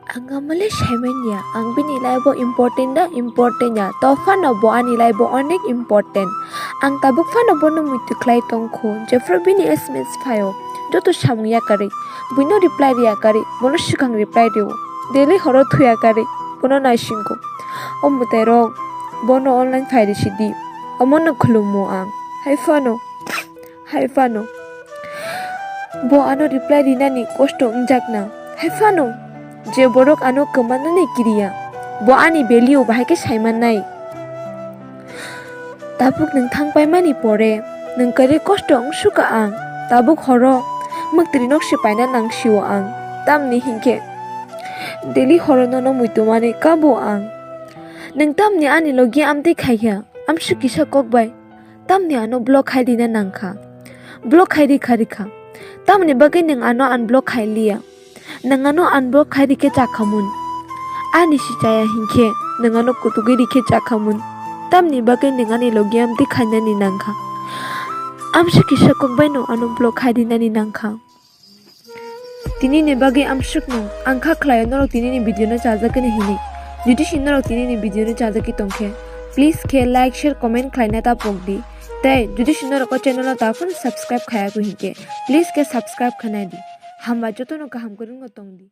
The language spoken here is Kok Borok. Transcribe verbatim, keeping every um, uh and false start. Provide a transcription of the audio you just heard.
Ang amole saimanya, ang bini life o important da important ya, to phano bo ani life o onek important. Ang tabuk phano bono muitu khlai tongkho, jephru bini S M S phaio, joto samung yakarwi, buino reply riyakarwi, bono swkang reply rio, daily horo thuyakarwi, bono naisingkho. O mwtairok bono online phairi sidi, omono khulumo ang. Hai phano, hai phano. Bo ano reply rinani kosto wngjakna. Hai phano, je borok ano kwmanani kiriya, bo ani value bahai khe saimannai. Tabuk nwng thangpaimani pore, nwng kwrwi kosto wngsukha ang. Tabuk horo mwktwi nok se paina nangsio ang. Tamni hinkhe daily horo nono muitu manwi kabo ang. Nwng tamni ani logi amtwi khaikha, amsuk kisa kok bai. Tamni ano block khai rina nangkha. Block khai rikha rikha. Tamni bagwi nwng ano unblock khai liya. Nwng ano unblock khai rikhe chakhamun. Ani si chaya hinkhe nwng ano kutugwi rikhe chakhamun. Tamni bagwi nwng ani logi amtwi khainani nangkha. Amsuk kisa kok baino ano block khai rinani nangkha. Tinini bagwi amsukno ang kha khlaio norok tinini video no chajakgwini hinwi. Jodi si norok tinini video no chajagwi tongkhe, please khe like, share, comment khlaina ta pokdi. Tei jodi si norok o channel no ta phano subscribe khayagwi hinkhe, please khe subscribe khanai di. Hamba jotono kaham kwrwngno tongdi.